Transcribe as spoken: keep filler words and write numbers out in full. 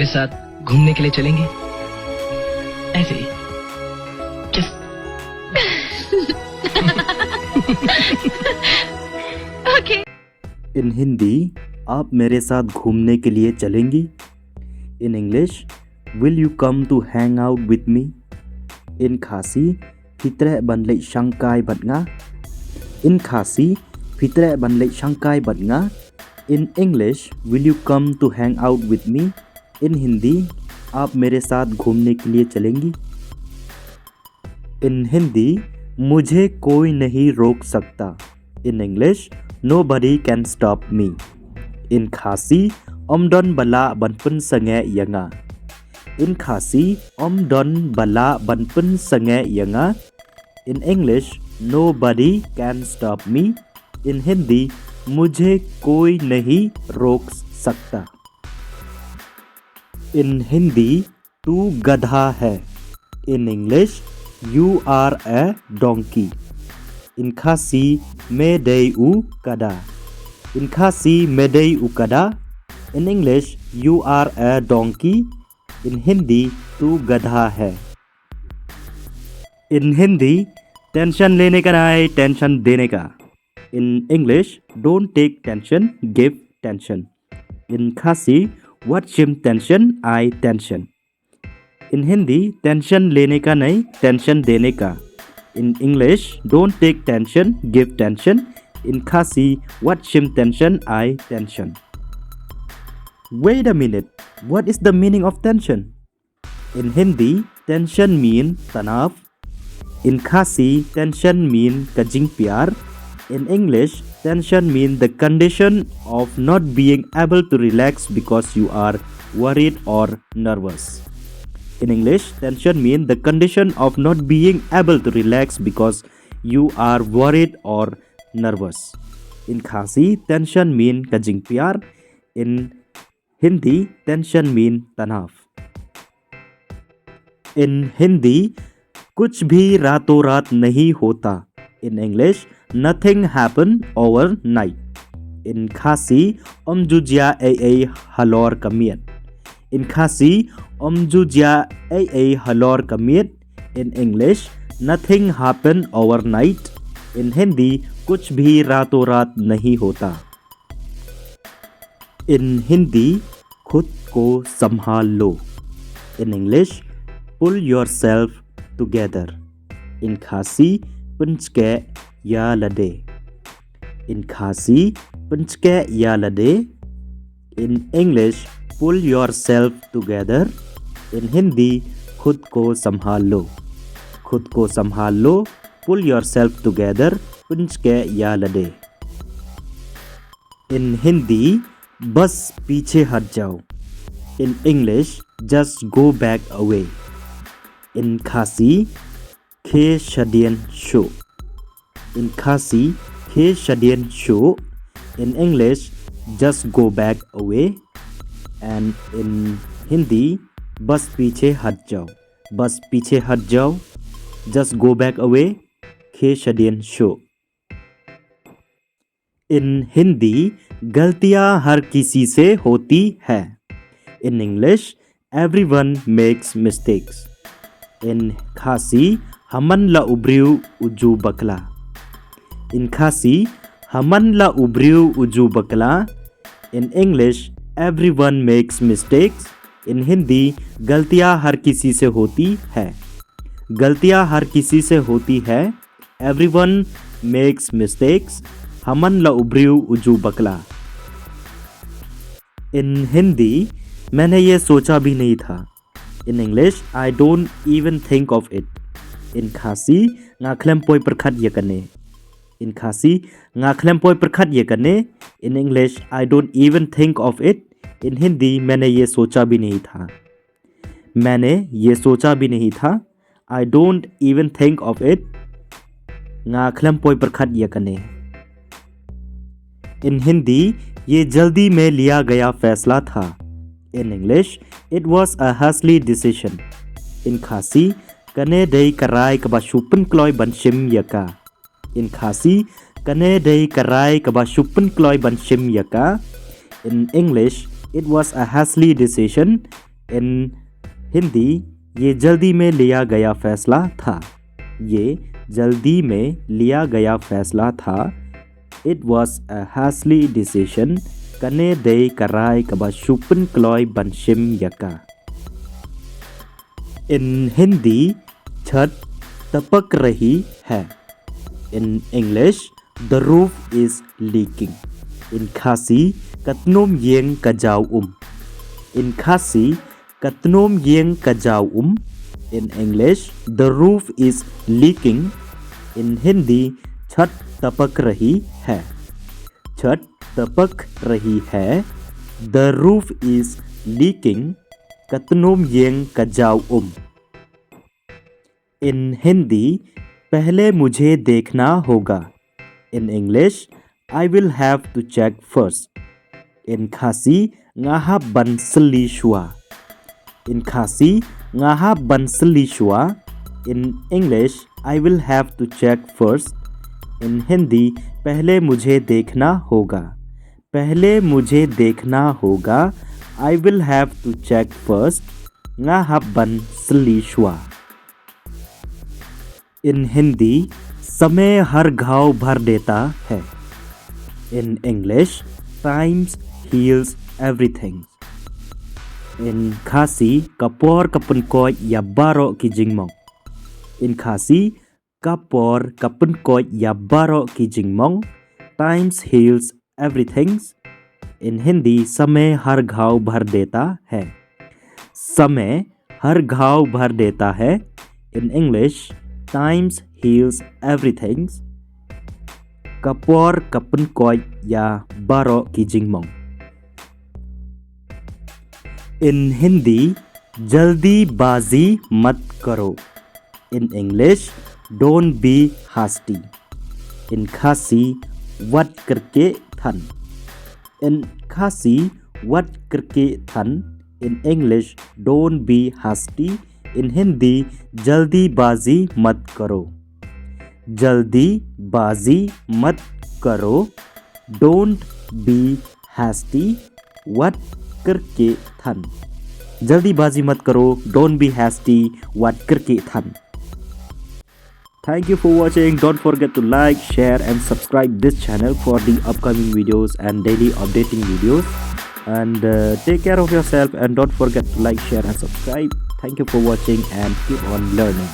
मेरे साथ घूमने के लिए चलेंगे? ऐसे ही। किस? In Hindi, आप मेरे साथ घूमने के लिए चलेंगी? In English, will you come to hang out with me? In Khasi, phi treh ban leit shangkai bad nga? In Khasi, phi treh ban leit shangkai bad nga? In English, will you come to hang out with me? In Hindi, आप मेरे साथ घूमने के लिए चलेंगी? In Hindi, मुझे कोई नहीं रोक सकता। In English, nobody can stop me. In Khasi, ym don ba lah ban pynsangeh ïa nga. In Khasi, ym don ba lah ban pynsangeh ïa nga. In English, nobody can stop me. In Hindi, मुझे कोई नहीं रोक सकता। In Hindi, तू गधा है। In English, you are a donkey. In Khasi, me dei u kada. In Khasi, me dei u kada. In English, you are a donkey. In Hindi, तू गधा है। In Hindi, tension lene ka nahi, tension dene ka. In English, don't take tension, give tension. In Khasi, wat shim tension, ai tension. In Hindi, tension lene ka nahi, tension dene ka. In English, don't take tension, give tension. In Khasi, wat shim tension, ai tension. Wait a minute, what is the meaning of tension? In Hindi, tension mean tanav. In Khasi, tension mean ka jingpyar. In English, tension mean the condition of not being able to relax because you are worried or nervous. In English, tension mean the condition of not being able to relax because you are worried or nervous. In Khasi, tension mean ka jingpyar. In Hindi, tension mean tanav. In Hindi, कुछ भी रातों रात नहीं होता। In English, nothing happen overnight. In Khasi, ym ju jia ei ei halor ka miet. In Khasi, ym ju jia ei ei halor ka miet. In English, nothing happen overnight. In Hindi, कुछ भी रातों रात नहीं होता। In Hindi, खुद को संभाल लो। In English, pull yourself together. In Khasi, pynskeh ïa lade. In Khasi, pynskeh ïa lade. In English, pull yourself together. In Hindi, खुद को संभाल लो। खुद को संभाल लो, pull yourself together, pynskeh ïa lade. In Hindi, बस पीछे हट जाओ। In English, just go back away. In Khasi, khie shadien shuh. In Khasi, khie shadien shuh. In English, just go back away. And in Hindi, बस पीछे हट जाओ। बस पीछे हट जाओ। Just go back away. Khie shadien shuh. In Hindi, गलतियां हर किसी से होती है। In English, everyone makes mistakes. In Khasi, ha man la u briew u ju bakla. In Khasi, ha man la u briew u ju bakla. In English, everyone makes mistakes. In Hindi, गलतियां हर किसी से होती है। गलतियां हर किसी से होती है। Everyone makes mistakes. Ha man la u briew u ju bakla. In Hindi, मैंने ये सोचा भी नहीं था। In English, I don't even think of it. In Khasi, nga khlem poi pyrkhat ïa kane. In Khasi, nga khlem poi pyrkhat ïa kane. In English, I don't even think of it. In Hindi, मैंने ये सोचा भी नहीं था। मैंने ये सोचा भी नहीं था। I don't even think of it. Nga khlem poi pyrkhat ïa kane. In Hindi, ये जल्दी में लिया गया फैसला था। In English, it was a hastily decision. In Khasi, kane dei ka rai kaba shu pynkloi ban shim ïa ka. In Khasi, kane dei ka rai kaba shu pynkloi ban shim ïa ka. In English, it was a hastily decision. In Hindi, ये जल्दी में लिया गया फैसला था। ये जल्दी में लिया गया फैसला था। It was a hasty decision. Kane dei ka rai kaba shu pynkloi ban shim ïa ka. In Hindi, छत टपक रही है। In English, the roof is leaking. In Khasi, ka tnum ïing ka jaw um. In Khasi, ka tnum ïing ka jaw um. In English, the roof is leaking. In Hindi, छत टपक रही है। छत टपक रही है। The roof is leaking. Ka tnum ïing ka jaw um. In Hindi, पहले मुझे देखना होगा। In English, I will have to check first. In Khasi, nga hap ban sylli shuwa. In Khasi, nga hap ban sylli shuwa. In English, I will have to check first. In Hindi, पहले मुझे देखना होगा। पहले मुझे देखना होगा। I will have to check first. Nga hap ban sylli shuwa. In Hindi, समय हर घाव भर देता है। In English, time heals everything. In Khasi, ka por ka pynkoit ïa baroh ki jingmong. In Khasi, ka por ka pynkoit ïa baroh ki jingmong. Time heals everything. In Hindi, समय हर घाव भर देता है। समय हर घाव भर देता है। In English, time heals everything. Ka por ka pynkoit ïa baroh ki jingmong. In Hindi, जल्दीबाजी मत करो। In English, don't be hasty. In Khasi, wat kyrkieh than. In Khasi, wat kyrkieh than. In English, don't be hasty. In Hindi, जल्दीबाजी मत करो। जल्दीबाजी मत करो। Don't be hasty. Wat kyrkieh than. जल्दीबाजी मत करो, don't be hasty. Wat kyrkieh than. Thank you for watching. Don't forget to like, share and subscribe this channel for the upcoming videos and daily updating videos. And uh, take care of yourself and don't forget to like, share and subscribe. Thank you for watching and keep on learning.